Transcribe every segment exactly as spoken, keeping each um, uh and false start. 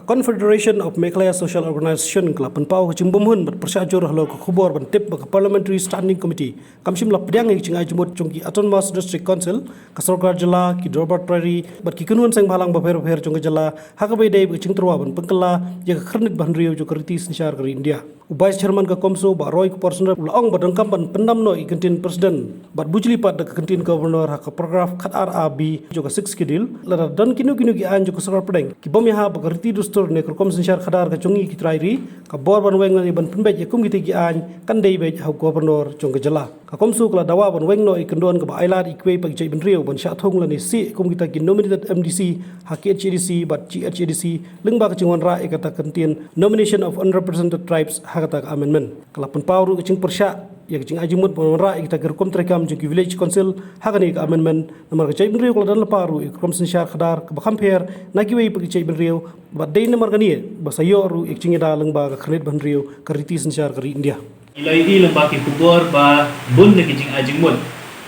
Confederation of Meghalaya Social Organization ka la pynpaw ka jingbymhun bad pyrshah jur halor ka khubor ban tip ba ka Parliamentary Standing Committee kam shym la pdiang ïa ka jingai jingmut jong ki Autonomous District Council, ka sorkar jylla, ki dorbar trai ri bad ki kynhun seng bhalang bapher bapher jong ka jylla ha kaba ïadei bad ka jingtyrwa ban pynkylla ïa ka khyrnit ba hynriew jong ka riti synshar ka ri India. U Vice Chairman ka CoMSO, Bah Roy Kupor Syngret, u la ong ba donkam ban pyndam noh ïa ka kyntien President bad bujli pat da ka kyntien Governor ha ka paragraph khatar A B jong ka Sixth Schedule. Lada don kino kino ki aiñ jong ka sorkar pdeng ki bym ïahap bad ka riti dustur ne ka rukom synshar khadar ka jong ngi ki trai ri, ka bor ban weng ne ban pynbeit ïa kum kita ki aiñ kan dei beit ha u Governor jong ka jylla. Ka CoMSO ka la dawa ban weng noh ïa ka kyndon kaba ailad ïa kiwei pat ki jaitbynriew ban shah thung lane sih kum kita ki nominated M D C ha K H A D C bad G H A D C, lyngba ka jingwanrah ïa kata ka kyntien Nomination of Unrepresented Tribes ha kata ka amendment. Ka la pynpaw ruh ka jingpyrshah ïa ka jingai jingmut ban wanrah ïa kita ki rukom treikam jong ki Village Council ha kane ka amendment, namar ka jaitbynriew ka la don lypa ruh ïa ka rukom synshar khadar kaba kham pher na kiwei pat ki jaitbynriew, bad dei namar kane ba sa ïoh ruh ïa ka jingïada lyngba ka khyrnit ba hynriew ka riti synshar ka ri India. Ngi la ïohi lyngba ki khubor ba bun na ki jingai jingmut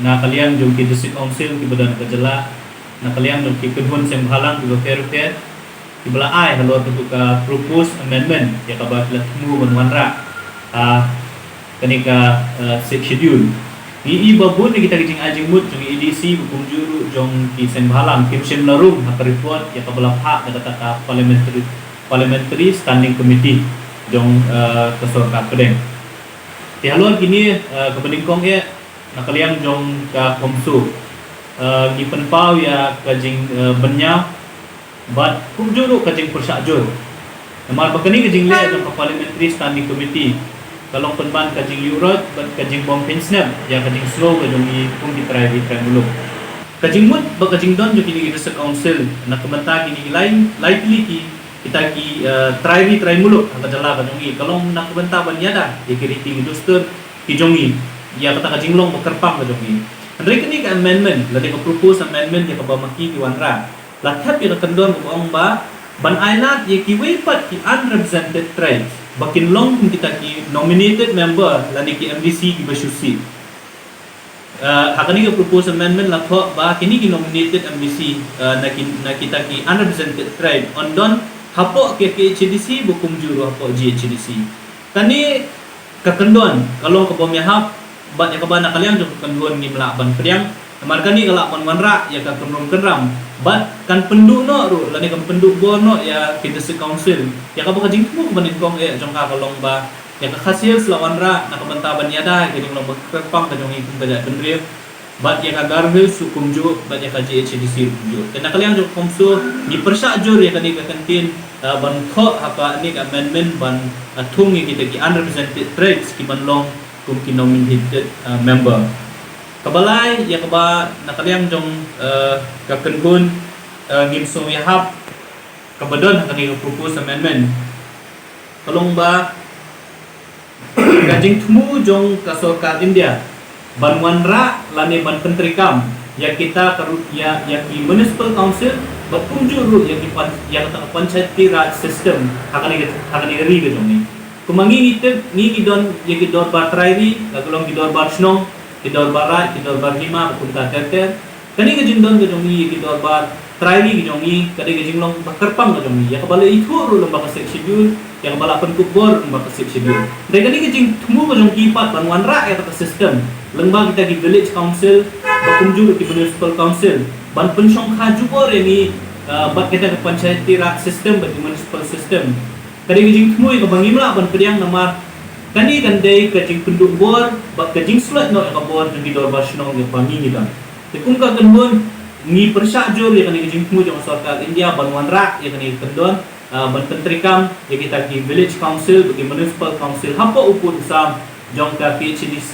na ka liang jong ki District Council kiba don ha ka jylla, na ka liang jong ki kynhun seng bhalang kiba pher bapher, kiba la ai halor katu ka proposed amendment ïa kaba ki la thmu ban wanrah ha kane ka, eh, Sixth Schedule. Ngi ïohi ba bun na kita ki jingai jingmut jong ki A D C bad kumjuh ruh jong ki seng bhalang kim shym la rung ha ka report ïa kaba la phah da kata ka parliamentary, parliamentary standing committee jong, eh, ka sorkar pdeng. Te halor kine, eh, kaba nyngkong eh, na ka liang jong ka CoMSO, eh, ngi pynpaw ïa ka jing, eh, bynñiaw bad kumjuh ruh ka jingpyrshah jur. Namar ba kane ka jingleh jong ka Parliamentary Standing Committee ka long pynban ka jingïuhroit bad ka jingbym pynsnep ïa ka jingsngew ka jong ngi kum ki trai ri trai muluk. Ka jingmut bad ka jingdon jong kine ki District Council na ka bynta kine ki lai, lai tylli ki, kita ki, eh, trai ri trai muluk ha ka jylla ka jong ngi ka long na ka bynta ban ïada ïa ki riti ki dustur ki jong ngi, ïa kata ka jinglong ba kyrpang ka jong ngi. Hynrei kane ka amendment lane ka proposed amendment ïa kaba ma ki ki wanrah la thep ïa ka kyndon kaba ong ba ban ailad ïa kiwei pat ki unrepresented tribes ba kin long kum kita ki nominated member lane ki M D C kiba shu sih. Eh, ha kane ka proposed amendment la thoh ba kine ki nominated M D C, eh, na ki, na kita ki unrepresented tribe yn don hapoh ka K H A D C bad kumjuh ruh hapoh G H A D C. Kane ka kyndon ka long kaba ym ïahap bad ïa kaba na ka liang jong ka kyndon ngim lah ban pdiang. Namar kane ka lah ban wanrah ïa ka kynrum kynram bad kan pynduh noh ruh lane kan pynduh bor noh ïa ki District Council. Ïa kaba ka jingthmu kaba nyngkong eh jong ka ka long ba ïa ka Khasi Hills la wanrah na ka bynta ban ïada ïa ka jinglong ba kyrpang ka jong ngi kum ka jaitbynriew, bad ïa ka Garo Hills ruh kumjuh, bad ïa ka G H A D C ruh kumjuh. Te na ka liang jong ka CoMSO ngi pyrshah jur ïa kane ka kyntien, eh, ban thoh ha kane ka amendment ban, eh, thung ïa kita ki unrepresented tribes ki ban long kum ki nominated, eh, member. Kaba lai ïa kaba na ka liang jong, eh, ka kynhun, eh, ngim sngew ïahap kaba don ha kane ka proposed amendment ka long ba ka jingthmu jong ka sorkar India ban wanrah lane ban pyntreikam ïa kita ka ruh ïa, ïa ki municipal council bad kumjuh ruh ïa ki pan, ïa kata ka panchayati raj system ha kane ka, ha kane ka ri ka jong ngi. Kumba ngi ngi tip ngi ngi don ïa ki dorbar trai ri, la ka long ki dorbar shnong, ki dorbar raid, ki dorbar hima bad kumta ter ter. Kane ka jingdon ka jong ngi ïa ki dorbar trai ri ka jong ngi ka dei ka jinglong ba kyrpang ka jong ngi ïa kaba la ithuh ruh lyngba ka Sixth Schedule, ïa kaba la pynkup bor lyngba ka Sixth Schedule. Dei kane ka jingthmu ka jong ki pat ban wanrah ïa kata ka system lyngba kita ki village council bad kumjuh ki municipal council ban pynshongkha jubor ïa ngi, eh, bad kita ka panchayati raj system bad ki municipal system. Ka dei ka jingthmu ïa kaba ngim lah ban pdiang namar kane kan dei ka jingpynduh bor bad ka jingslot noh ïa ka bor jong ki dorbar shnong ïa kaba ngi ngi don. Te kum ka kynhun ngi pyrshah jur ïa kane ka jingthmu jong ka sorkar India ban wanrah ïa kane ka kyndon, ah, ban pyntreikam ïa kita ki village council bad ki municipal council hapoh u pud u sam jong ka K H A D C,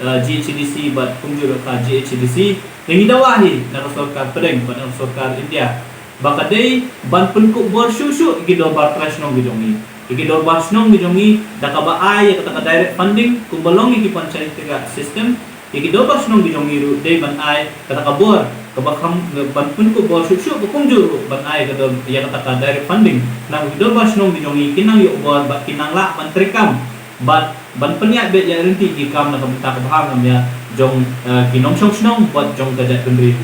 ah, G H A D C bad kumjuh ka G H A D C. Te ngi dawa hi na ka sorkar pdeng bad na ka sorkar India ba ka dei ban pynkup bor shuh shuh ïa ki dorbar trai shnong ki jong ngi, ïa ki dorbar shnong ki jong ngi da kaba ai ïa kata ka direct funding kumba long ïa ki panchayati raj system. Ïa ki dorbar shnong ki jong ngi ruh dei ban ai kata ka bor kaba kham, ban pynkup bor shuh shuh, ba kumjuh ruh ban ai ka dor ïa kata ka direct funding. Namar ki dorbar shnong ki jong ngi ki nang ïoh bor bad ki nang lah ban treikam bad ban pynïaid beit ïa ryntih ki kam na ka bynta ka bha ngam ïa jong, eh, ki nongshong shnong bad jong ka jaitbynriew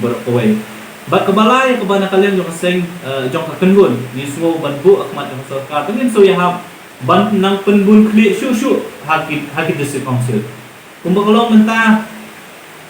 baroh kawei. Bad kaba lai, kaba na ka liang jong ka seng, eh, jong ka kynhun, ngi sngew ban buh ha khmat jong ka sorkar, te ngin shu ïahap ban nang pynbun khlieh shuh shuh ha ki, ha ki District Council. Kumba ka long mynta,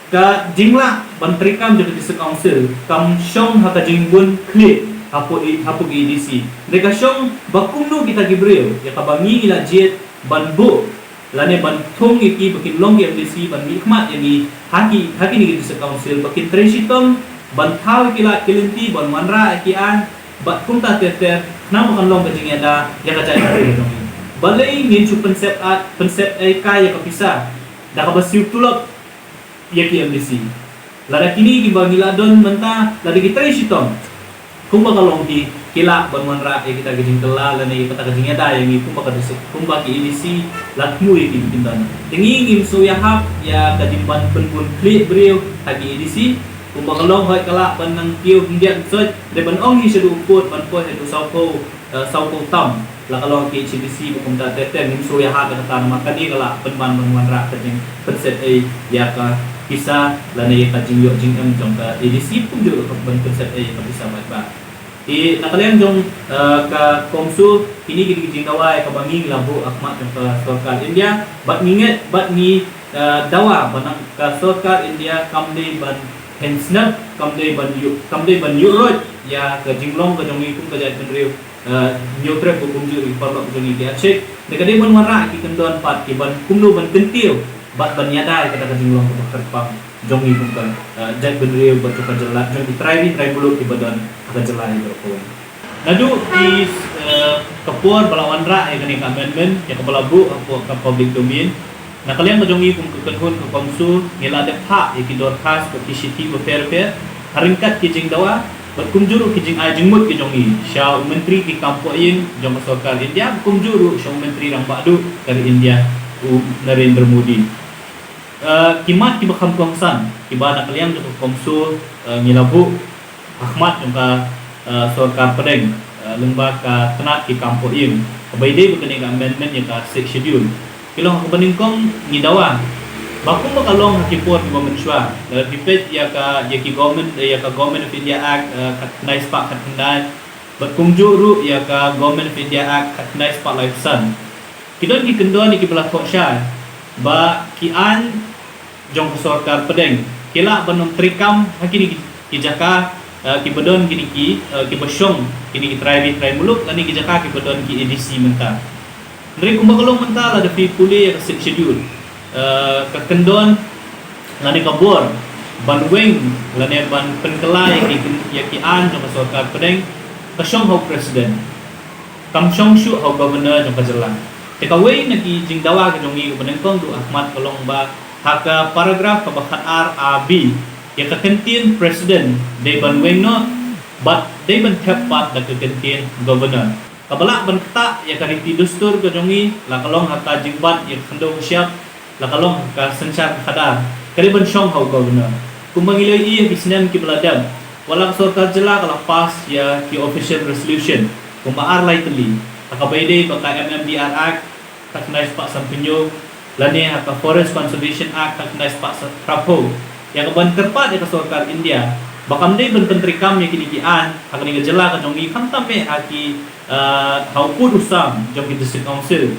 ka jinglah ban treikam jong ka District Council kam shong ha ka jingbun khlieh hapoh i, hapoh i A D C. Hynrei ka shong ba kumno kita ki briew, ïa kaba ngi la jied ban buh lane ban thung ïa ki ba kin long ki M D C ban mihkhmat ïa ngi ha ki, ha kine ki District Council, ba kin trei shitom ban thaw ïa ki lad ki lynti, ban wanrah ïa ki aiñ, bad kumta ter ter, khnang ba kan long ka jingïada ïa ka jaitbynriew jong ngi. Balei ngin shu pynsep, ah, pynsep ei kai ïa ka pisa da kaba siew tulop ïa ki M D C? Lada kine kiba ngi la don mynta, lada ki trei shitom, kumba ka long ki, ki lah ban wanrah ïa kita ki jingkylla lane ïa kata ka jingïada ïa ngi, kumba ka disi, kumba ki A D C la thmu ïa ki, ki don. Te ngi ngim shu ïahap ïa ka jingban pynbun khlieh briew ha ki A D C. Kumba ka long, hooid ka lah ban nang kiew hyndiat hynsoit, dei ban ong hi shaduh u pud ban poi haduh sawphew, eh, sawphew tam. La ka long ki H D C ba kumta ter ter, ngim shu ïahap ïa kata, namar kane ka lah pynban ban wanrah ka jingpynsep ei ïa ka pisa lane ïa ka jingïoh jingem jong ka A D C, kumjuh ruh ban pynsep ei ïa ka pisa paidbah. Te na ka liang jong, eh, ka CoMSO, kine ki dei ki jingdawa ïa kaba ngi la buh ha khmat jong ka sorkar India, bad ngi ngeit, bad ngi, eh, dawa ba na ka sorkar India kam dei ban hynrei snap, kam dei ban ïuh, kam dei ban ïuh roit ïa ka jinglong ka jong ngi kum ka jaitbynriew, eh, Hynñiewtrep, ba kumjuh ruh ki paralok jong ngi ki Achik. Te ka dei ban wanrah ki kyndon pat ki ban kumno ban kyntiew bad ban ïada ïa kata ka jinglong kaba kyrpang jong ngi kum ka, eh, jaitbynriew bad jong ka jylla, jong ki trai ri trai muluk kiba don ha ka jylla hi baroh kawei. Naduh ki, eh, ka por ba la wanrah ïa kane ka amendment, ïa kaba la buh hapoh ka public domain, na ka liang ka jong ngi kum ka kynhun ka CoMSO, ngi la dep phah ïa ki dorkhas bad ki shithi bapher bapher ha ryngkat ki jingdawa bad kumjuh ruh ki jingai jingmut ki jong ngi sha u Myntri ki kam pohïing jong ka sorkar India, kumjuh ruh sha u Myntri Rangbah Duh ka ri India, u Narendra Modi. Eh, ki mat kiba kham kongsan kiba na ka liang jong ka CoMSO, eh, ngi la buh ha khmat jong ka, eh, sorkar pdeng, eh, lyngba ka tnat ki kam pohïing, kaba ïadei bad kane ka amendment ïa ka Sixth Schedule. Ki long ha kaba nyngkong, ngi dawa ba kumba ka long ha ki por kiba mynshuwa, lada phi peit ïa ka, ïa ki government, ïa ka Government of India Act, eh, khatkhyndai spah khatkhyndai, bad kumjuh ruh ïa ka Government of India Act khatkhyndai spah laiphew san, ki don ki kyndon ïa kiba la thoh shai ba ki aiñ jong ka sorkar pdeng ki lah ban ym treikam ha kine ki, ki jaka, eh, kiba don kine ki, eh, kiba shong kine ki trai ri trai muluk lane ki jaka kiba don ki A D C mynta. Hynrei kumba ka long mynta, lada phi pule ïa ka Sixth Schedule, eh, ka kyndon lane ka bor ban weng lane ban pynkylla ïa ki, ïa ki aiñ jong ka sorkar pdeng, ka shong ha u President, kam shong shuh ha u Governor jong ka jylla. Te kawei na ki jingdawa ka jong ngi kaba nyngkong duh ha khmat ka long ba ha ka paragraph kaba khatar A B, ïa ka kyntien President dei ban weng noh bad dei ban thep pat da ka kyntien Governor. Kaba lah ban ktah ïa ka riti dustur ka jong ngi, la ka long ha ka jingbat ïa ka khyndew ka shyiap, la ka long ha ka synshar ka khadar, ka dei ban shong ha u Governor. Kumba ngi la ïohi ha ki snem kiba la dep, wat la ka sorkar jylla ka la pass ïa ki official resolution kumba ar lai tylli, ha kaba ïadei bad ka M M D R Act khatkhyndai spah sanphew hynñiew, lane ha ka Forest Conservation Act khatkhyndai spah phraphew, ïa kaban kyrpad ïa ka sorkar India ba kam dei ban pyntreikam ïa kine ki aiñ ha kane ka jylla ka jong ngi, khamtam eh ha ki, eh, ha u pud u sam jong ki District Council.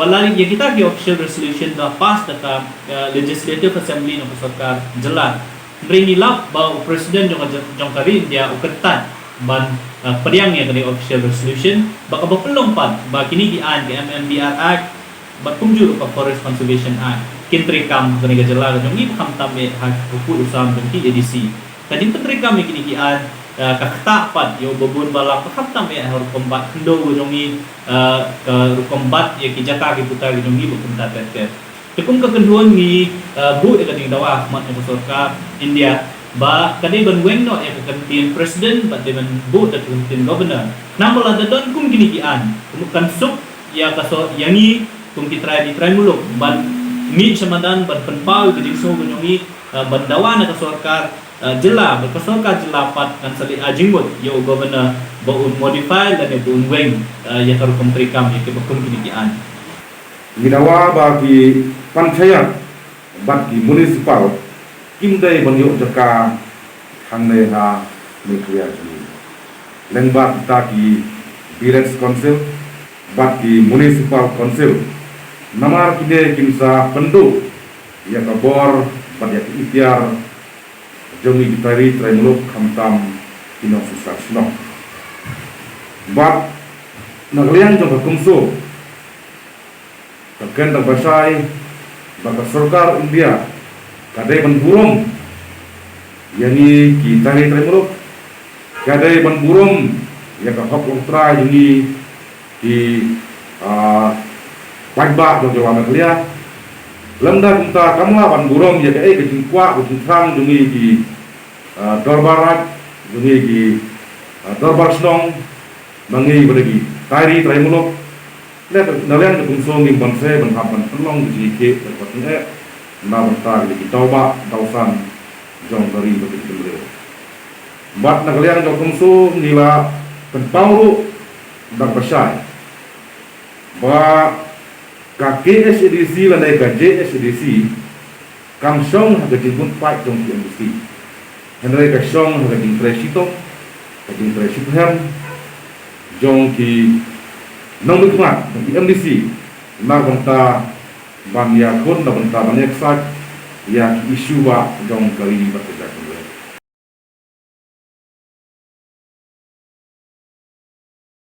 Wat la ïa kita ki official resolution da pass da ka, eh, Legislative Assembly jong ka sorkar jylla, hynrei ngi lap ba u President jong ka jyl-, jong ka ri India u kyrtat ban, eh, pdiang ïa kane official resolution, ba kaba pynlong pat ba kine ki aiñ ka M M D R Act bad kumjuh ruh ka Forest Conservation Act kin treikam ha kane ka jylla ka jong ngi ba khamtam eh ha u pud u sam jong ki A D C. Ka jingpyntreikam ïa kine ki aiñ, eh, ka ktah pat ïa u babun balang ba khamtam eh ha u rukom bat khyndew ka jong ngi, eh, ka rukom bat ïa ki jaka ki puta ki jong ngi ba kumta ter ter. Te kum ka kynhun ngi, eh, buh ïa ka jingdawa ha khmat jong ka sorkar India ba ka dei ban weng noh ïa ka kyntien President bad dei ban buh da ka kyntien Governor. Namar lada don kum kine ki aiñ, kum kan suk ïa ka sor-, ïa ngi kum ki trai ri trai muluk ban mih sha madan ban pynpaw ïa ka jingsngew ka jong ngi, eh, ban dawa na ka sorkar, eh, jylla, bad ka sorkar jylla pat kan sa leh ai jingmut ïa u Governor ba un modify lane ba un weng, eh, ïa ka rukom treikam ïa kiba kum kine ki aiñ. Ngi dawa ba ki panchayat bad ki municipal kim dei ban ïoh jaka hangne ha Meghalaya jong ngi. Lyngba kita ki Village Council bad ki Municipal Council. Namar kine kin sa pynduh ïa ka bor bad ïa ka iktiar jong ngi ki trai ri trai muluk, khamtam ki nongsynsar shnong. Bad na ka liang jong ka CoMSO, ka kren da ba shai ba ka sorkar India ka dei ban burom ïa ngi ki trai ri trai muluk, ka dei ban burom ïa ka hok longtrai jong ngi ki, ah, paidbah jong ka Meghalaya. Lymda kumta kam lah ban burom ïa kaei ka jingkwah ka jingthrang jong ngi ki, ah, dorbar raij, jong ngi ki, ah, dorbar shnong, ma ngi bad ki trai ri trai muluk. Na ka liang jong ka CoMSO ngim banse ban hap ban pynlong ka jingïakhih bad ka jingeh na bynta ki dawbah dawsan jong ka ri bad ka ri. Bad na ka liang jong ka CoMSO ngi la pynpaw ruh da ba shai ba ka KHADC lane ka JHADC kam shong ha ka jingbun paid jong ki MDC. Hynrei ka shong ha ka jingtrei shitom, ka jingtrei shiphem jong ki nongmihkhmat, jong ki MDC, na bynta ban ïakhun, na bynta ban ïaksaid ïa ki issue ba jong ka ri bad ka jaitbynriew.